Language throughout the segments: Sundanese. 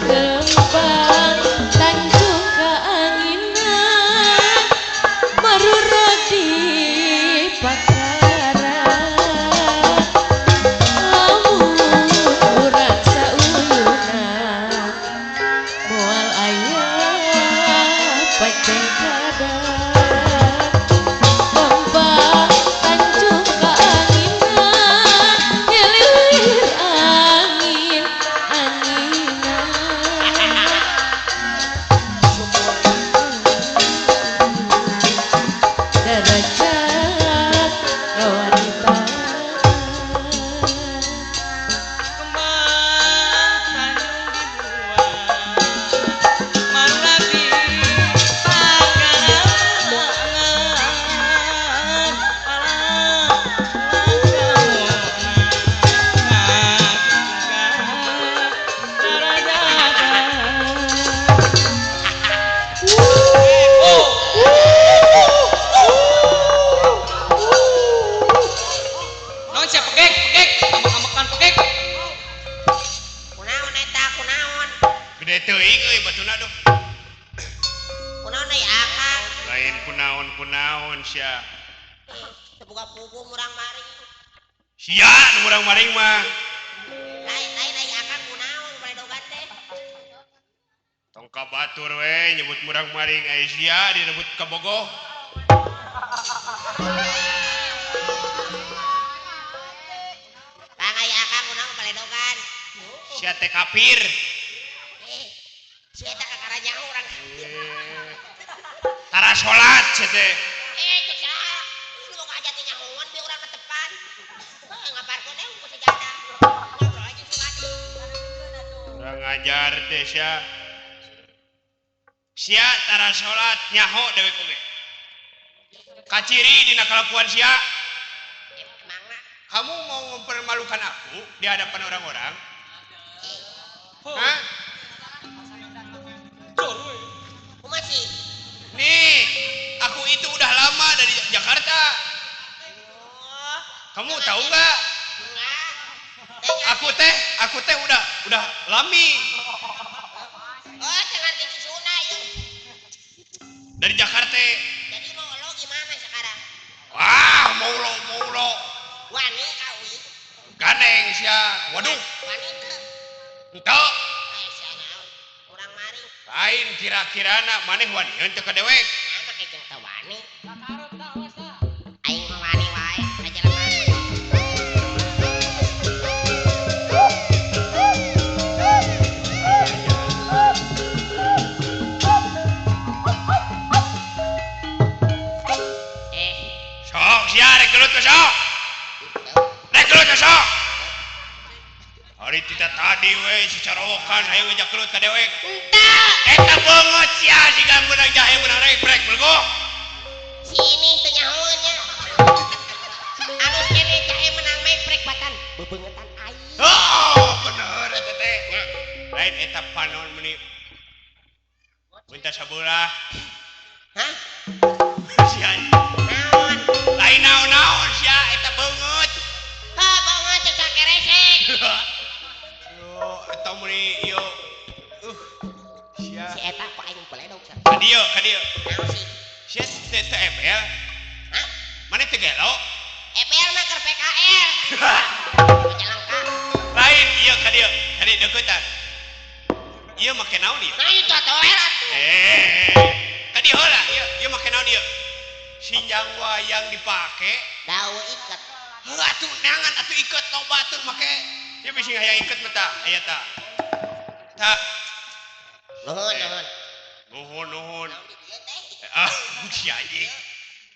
Kembang Tanjung keanginan merurut di pakaran lamun urang sauyunan moal aya pacengkadan. Kembang Tanjung keanginan nyelir angin anginan derajat wanita. Kembang Tanjung dibuang marurag di pakarangan alah Non siap pekek, pekek, ambek-ambekan pekek. Kunaon eta kunaon? Gede teuing euy batuna duh. Kunaon euy akang? Lain kunaon-kunaon sia. Teu boga pugu murang maring. Sia nu murang maring mah. Lain lain ai akang kunaon baledogan teh? Tong ka batur we nyebut murang maring ai sia direbut ka Bogoh. Kang ai akang kunaon baledogan? Sia teh kafir. Eh, si eta kakara nyaho urang kafir. Tara salat sia teh. Eh, cek saha? Lu boga hajat teh nyahoan bieu urang netepan. Heuh, ngaparkeun we ku sejadah. Ngobrol aja si mati. Urang ngajar teh sia. Sia tara salat nyaho dewek oge. Kaciri dina kalakuan sia. Emangna Kamu mau mempermalukan aku di hadapan orang-orang? Hah? kumaha sih? Nih, aku itu udah lama dari Jakarta. Oh, Kamu tahu nggak? enggak. Aku teh udah lami Oh, teu ngarti Sunda ieu. dari Jakarta. Jadi mau lo gimana sekarang? Wah, mau lo, mau lo. Wani kawin. Ganeng sia. Waduh, Wani teu. ente Eh, sia naon? Urang maring. lain kira-kirana maneh wani teu ka dewek. Nah, make jeung teu wani. Aing mah wani wae, ka jelema. Eh, Sok sia rek gelut teh sok. itu. Rek gelut teh sok. Hari tita tadi we sicarowokan hayang ngejak gelut ka dewek. Entah. Eta beungeut sia siga meunang jahe meunang rek brek belgok. Si ini teu nyahoan nya. Anu kene jahe menang meprek batan bebeungetan aing. Oh, bener eta teh. Nya, Lain eta panon meuni minta sabelah. hah? Sia. Naon? Lain naon-naon sia eta beungeut. Ha, beungeut teh sakeresek. Yo, eta meuni ieu. Sia. Si eta ku aing beledog sia. Ka dieu, ka dieu. Naon sih? Sia teh teh ebel. Hah? Mana teh gelo? Ebel mah keur PKL. Majalengka. Lain ieu ka dieu, ka dieu deuketan. Ieu make naon ieu? Nah, itu toler atuh. Eh, ka dieu heula, ieu ieu make naon ieu? Sinjang wayang dipake. Daun iket. Heuh atuh neangan atuh iket loba atuh make. Ieu bisi hayang iket mah tah, aya tah. Tah, Nuhun, nuhun. nuhun nuhun. Naon di dieu teh? Ah, si anjing.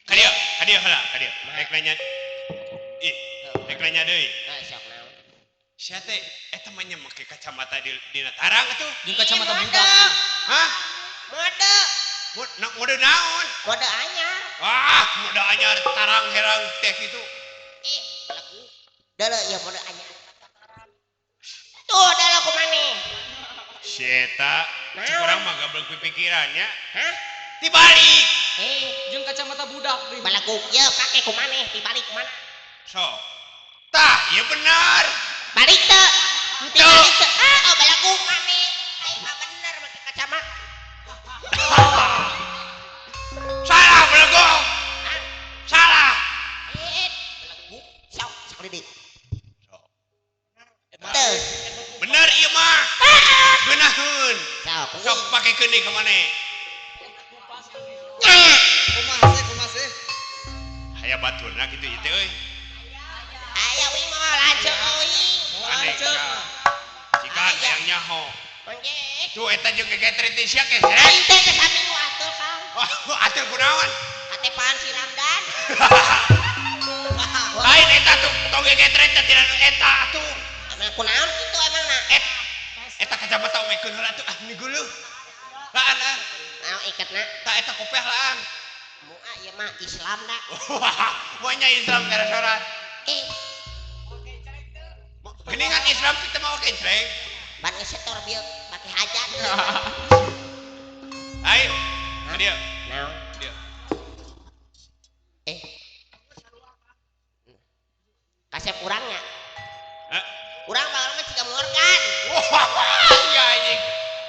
Ka dieu heula, ka dieu. Rek nanya. Ih, rek nanya deui. Nah, sok naon? Sia teh eta mah nya make kacamata di dina tarang atuh. Jeung kacamata Ih, budak. mode. Hah? Mode. Mode naon? Mode anyar. Wah, mode anyar tarang herang teh kitu. Ih, lagu. Deuleu ieu mode anyar. Tuh, deuleu kumaneh. Si eta Naon? cek urang mah gablek pipikirannya. Hah? Dibalik. Eh, Jeung kacamata budak deui. balaguk ieu pake kumaneh dibalik mana? Sok. Tah, ieu bener. Balik teu. Teu. Balik teu. Ah, oh balagu maneh. Aing mah bener make kacamata. Salah belegong. Salah. Belegu. Sok, sakali deui. Sok. Teu. Bener ieu mah. Geunaheun. Sok. Sok pakekeun deui ka maneh. Nya. Kumaha sih, kumaha sih? Aya baturna kitu ieu teh euy. Aya uing mah lanceuk euing. Aneh. Jika hayang nyaho. Mangge. Tuh eta jeung gegetre teh sia kesrek. Aing teh geus saminggu atul, Kang. Wah, atur kunaon? Katepaan si Ramdan. Lain eta tuh tong gegetre teh tina nu eta atuh. Emang kunaon kitu emangna? Et eta kacamata omekeun heula atuh ah miguluh. Laan ah, Naon iketna? tah eta kopeh laan. Mua ieu mah Islam da. Wah, moal Islam gara sarat. Eh, Geningan Islam kita mau kencreng. ban ngesetor bieu pake hajat. Ayo, ka dieu, Naon? dieu. Eh. Kasep urangnya. Hah? Urang bakal mah ciga Morgan. Wah, ya anjing.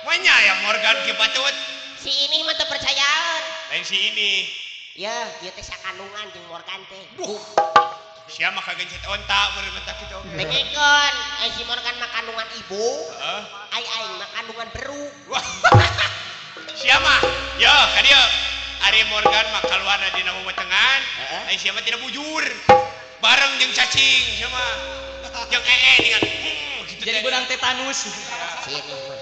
Moal ya Morgan ke patut. Si ini mah teu percayaan. Lain si ini. Ya, ieu teh sakandungan jeung Morgan teh. Duh. Sia mah kagencet onta mun bentak kitu oge. Dengekeun, ai si Morgan mah kandungan ibu, Heeh. ai aing mah kandungan beru. Wah. Sia mah, yo ka dieu. Ari Morgan mah kaluarna dina wewetengan, Heeh. ai sia mah tina bujur. Bareng jeung cacing sia mah. Jeung ee dengan gitu Jadi teh. benang tetanus. Si ini mah.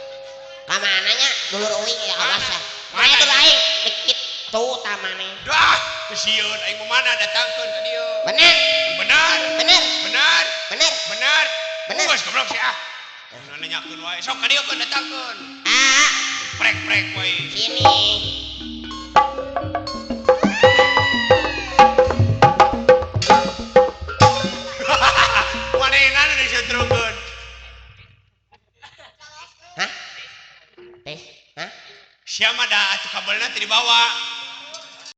Ka mana nya dulur uing ya awas ya. Mana? Mana dulur aing? Dikit tuh tamane. Dah, kesieun aing mah mana datangkeun ka dieu. Bener, Benar, bener, benar, bener. benar. Bener. Geus goblok sia ah. Nu nanyakeun wae. Sok ka dieu keun datangkeun. Ah, Prek-prek wae. sini. Manehna nu disetrungkeun. Hah? Teh, hah? Sia mah da atuh kabelna teu dibawa.